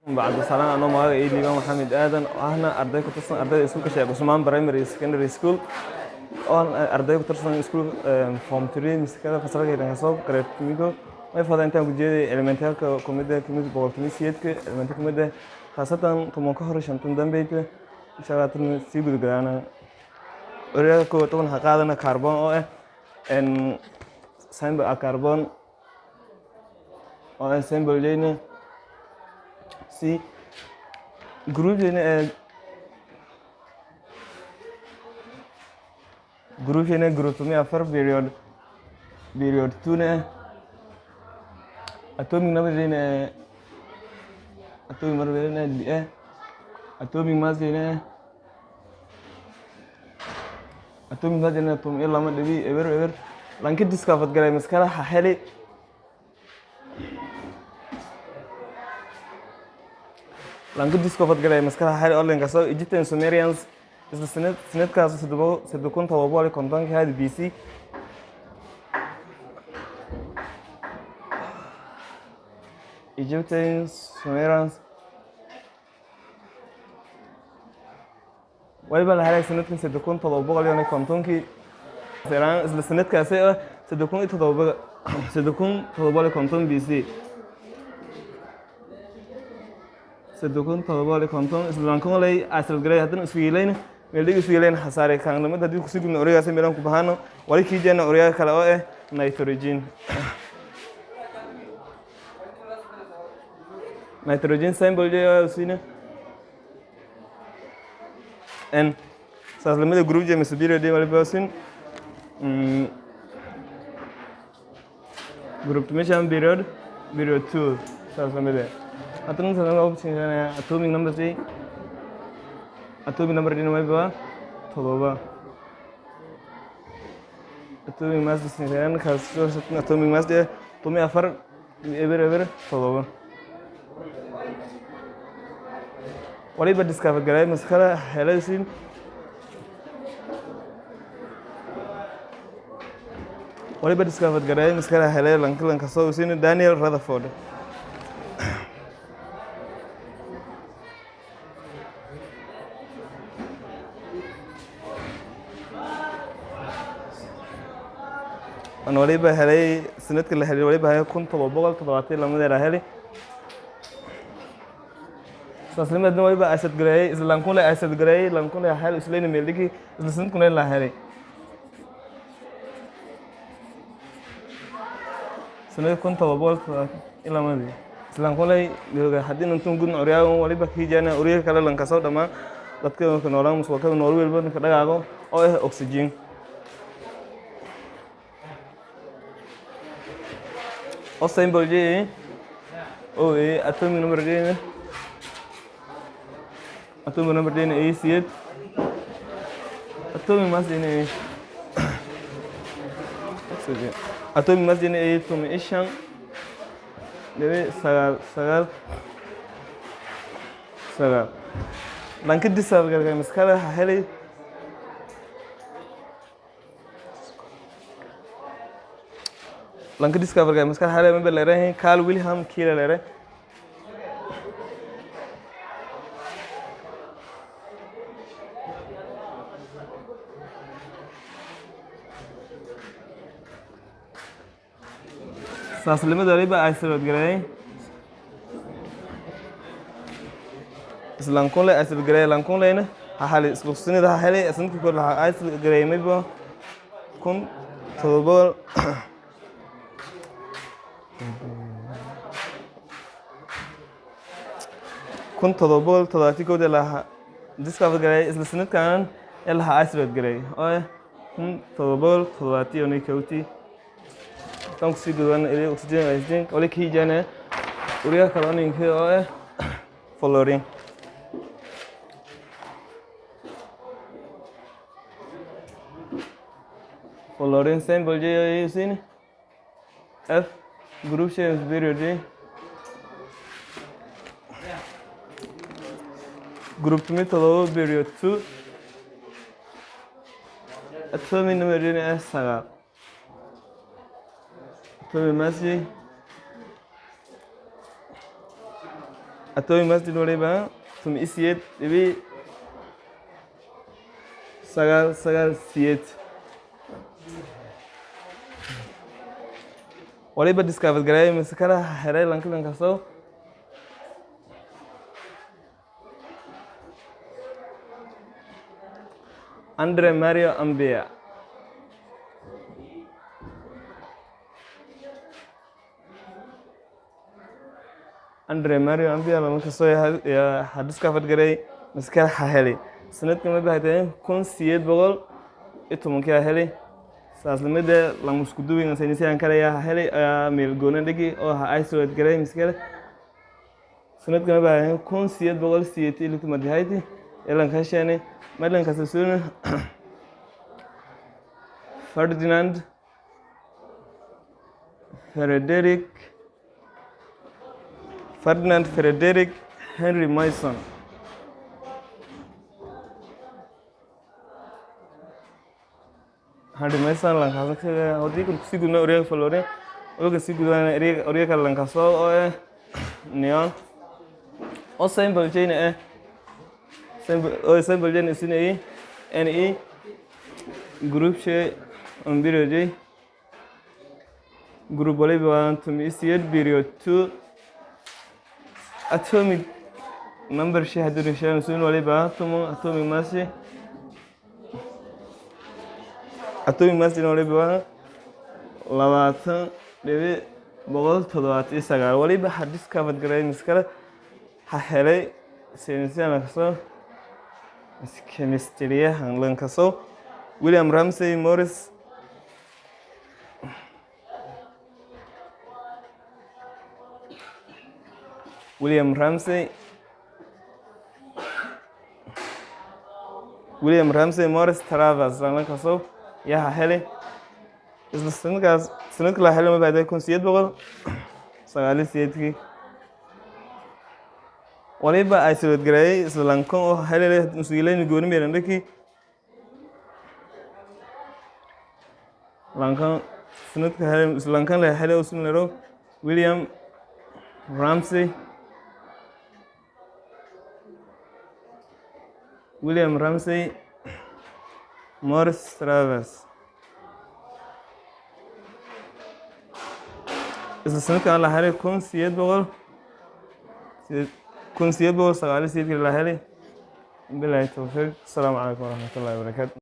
Bacdi salaan, anoo magaca ii Liibaan Maxamed Aadan oo ahna arday ku tirsan ardayda iskuulka Sheekh Cusmaan Primary Secondary School, oo arday ku tirsan iskuul form 3 miskada fasalka kasoo grade tumigo. May fada intaan ku jeeday elementalka kumida kamid 118-ka elementa kumida, khaasatan 10 ka hor shantan dambeyta. Insha Allah tan sii gudagalaana oryaalka kow toban ha qaadana carbon oo ah en symbol a carbon oo ah symbol jeyna C, group jeyna ee group jeyna group 14, period 2 na atomic number jeyna ee atomic number jeyna eh atomic mass jeyna 12.00. Lanka discovered galay maskala ha heli lanka discovered galay maskala ha heli online kaasoo Egyptian Sumerians, isla sanadkaas 3750 hadi BC. Egyptian Sumerians waliba la helay sanadkan 3750-kii, isla sanadkaasi ah 3750 BC, 3750. Isla lankunlay asal galay haddana isku yeelayna meeldhig isku yeelayna xasaare kaanlamada. Haddii kusii gudno oryagaasi meelaan ku bahano wali kii jeena oryaga kale oo ah nitrogen. Nitrogen symbol je siina n. Saas lamida group je mise period waliba sin group mission period 2. Saas lamida haddana saas option atomic number c, atomic number dina waliba 7. Atomic mass sin kaas atomic mass de 14.007. Waliba discover galay maskala helaysin waliba discover galay maskala helay lanka lanka soo sin Daniel Rutherford. An waliba helay sanadka la helay waliba helay 1772 la helay. Saaslimadna waliba asad gareeyay isla lankun lay asad gareeyay lankun lay hel islayna meeldhigi isla sanadkun la helay sanadka 1772 isla lankun lay. Haddii intun gudna oryaagan waliba kiijana oryaha kale lankasoo dhammaan dadka ka noolaan muswaka nool walba ka dhagaago oo ah oxygen oo symbol J o A, atomic number J, atomic number J A 8, atomic mass J A oxygen, atomic mass J A 15.999. Lanka discover maskala ha helay lanka discover maskala helay ma leeyahay Carl Wilhelm Kiel leeyahay. Saaslimada waliba ay gareeyay islankunle asal gareeyay lankunleyna ha hali isla sunida ha helay sanadkii kor lahaa asal gareeyay mayba 1771 lahaa discover gareeyay, isla sanadkan ee lahaa asal gareeyay oo ah 1771. Tan kusii gudban ilay oxygen oxygen wali kiijana uriga kale ninka oo ah fluorine. Fluorine symbol J sin F, group shape period J, group 17, period 2, atomic number J S 9, atomic mass J Atomic mass waliba 18.998. Waliba discovered garay mise kala helay lanka lankaso Andre Mario Ambia. Andre Mario Ambia lankaso yaa discovered garay mise kala helay sanadka ma bahatay 1810-kii helay. Saas lamida lamusku duwin saynisyahan kale ayaa helay, ayaa meel goona dhigi oo ha isolate garay miskale sanadka ma bahatay 1886 madihayti ilan kasheene madlan kasasuuna Ferdinand Frederick, Ferdinand Frederick Henry Mason. Henry Mason lankaas hodii kun kusii gudna origa falore oga sii gudana origa kale lankaas oo neon oo symbol jayna symbol oo symbol jayna isina e n e group shay on period j group waliba waa 18 period 2. Atomic number shay haddii sheegno sun waliba 10. Atomic mass, atomic mass waliba waa 20.179. Waliba ha discovered garay miskale ha helay saynisyahan lankaso chemistry-yahan lankaso William Ramsay Morris. William Ramsay Morris Travers lankaso yaa ha helay isla sanadkaas. Sanadka la helay ma bacday 1898-kii. Waliba isolate gareeyay isla lankon oo helay musugilayni gooni meelan dhaki lankan sanadka helay isla lankan la helay usun lero William Ramsay, William Ramsay Morris Travers. Isla sanadkan la helay 1898-kii la helay. Bilahi tawfiiq. Asalaamu calaykum waraxmatullahi wabarakaatu.